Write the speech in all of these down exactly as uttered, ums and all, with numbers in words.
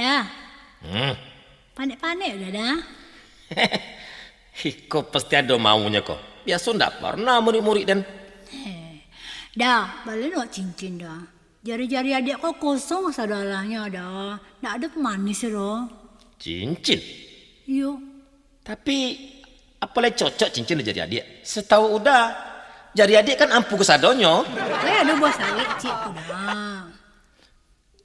Dah. Hmm. Panek-panek Uda, Da. Iko pasti ado maunyo ko. Biaso ndak pernah murik-murik den. Eh, Da, baliak cincin, Da. Jari-jari adiak ko kosong sadalahnyo, Da. Ndak ado pamanis doh. Cincin? Iyo. Tapi, apo lai cocok cincin di jari adiak? Satahu Uda, jari adiak kan ampu kasadonyo. Lai ado buah sarik, ciek ko, Da.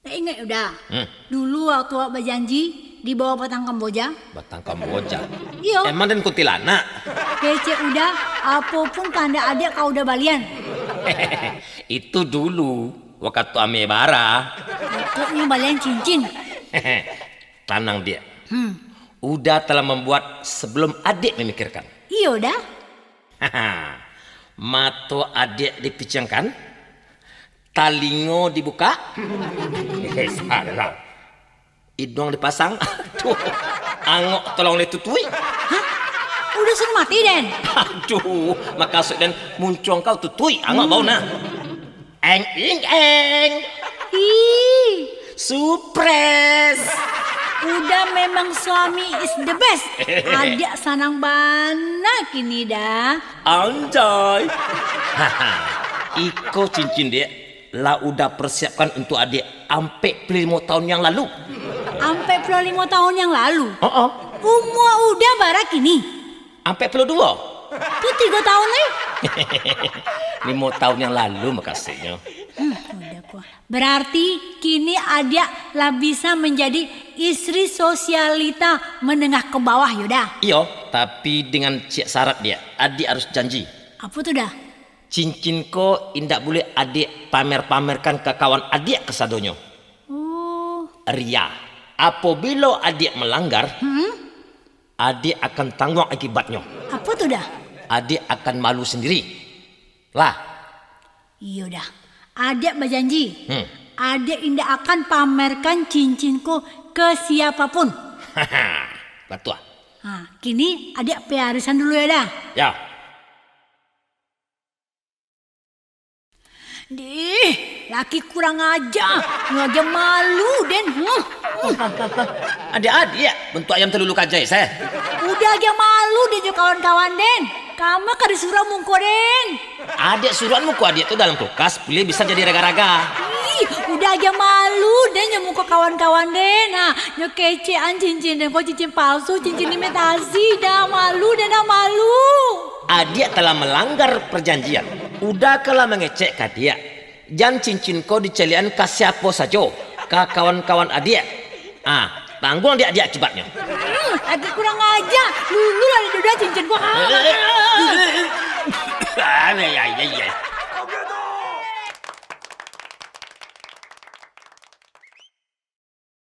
Ndak ingat Uda? Hmm. Dulu waktu awak bajanji di bawah batang kamboja. Batang kamboja? Iyo. Emang den kuntilanak? Kecek Uda, apo pun kandak adiak ka Uda balian. Itu dulu, wakatu ameh bara. Pokoknyo balian cincin. Tanang, Diak. Hmm. Uda telah membuat sebelum adiak memikirkan. Iyo, Da. Mato adiak dipiciangkan, talingo dibukak. Eh, salah. Iduang dipasang. Aduh, angok tolong ditutuik. Hah? Uda sudah mati, den? Aduh, makasuik den muncuang kau tutuik, angok bau nah. Eng ing eng. Ih. Supres. Uda memang suami is the best. Adiak sanang bana kini, Da. Anjay. Iko cincin, Diak, lah Uda persiapkan untuk adiak ampek puluah limo tahun yang lalu. Ampek puluah limo tahun yang lalu? Heeh. Umua Uda bara kini? Ampek puluah duo. Tu tigo tahun lai? Limo tahun yang lalu makasuiknyo. Hmm, Uda ko. Berarti kini adiak lah bisa menjadi istri sosialita menengah ke bawah, yo, Da? Iyo, tapi dengan ciek syarat, Diak. Adiak harus janji. Apo tu, Da? Cincin ko indak buliah adiak pamer-pamerkan ka kawan adiak kasadonyo. Oh. Ria. Apobilo adiak malanggar, hmm? Adiak akan tangguang akibatnyo. Apo tu, Da? Adiak akan malu sandiri. Lah. Iyo, Da. Adiak bajanji. Hmm. Adiak indak akan pamerkan cincin ko ke siapapun. Batua. Ha, kini adiak pai arisan dulu, yo, Da. Ya. Dih, laki kurang aja. Nyo aja malu, den. Huh. Adiak-adiak, bantuak ayam talulu kajai, seh. Uda aja malu, den, jo kawan-kawan, den. Kama ka disuruah muko, den. Adiak suruahan muko adiak tu dalam kulkas, buliah bisa jadi raga-raga. Ih, Uda aja malu, den, jo muko kawan-kawan, den. Ha, nyo kecekan cincin, den. Ko cincin palsu, cincin imitasi, Da. Malu, den, Da, malu. Adiak telah melanggar perjanjian. Uda kan lah mangecek ka adiak, jan cincin ko dicaliakan ka siapo sajo, ka kawan-kawan adiak. Ah, tangguang dek adiak akibatnyo. Hmm, adiak kurang aja. Lulu lah dek Uda cincin ko. Ah, eh, eh, eh, eh, eh. Ah, ya, ya, ya, ya.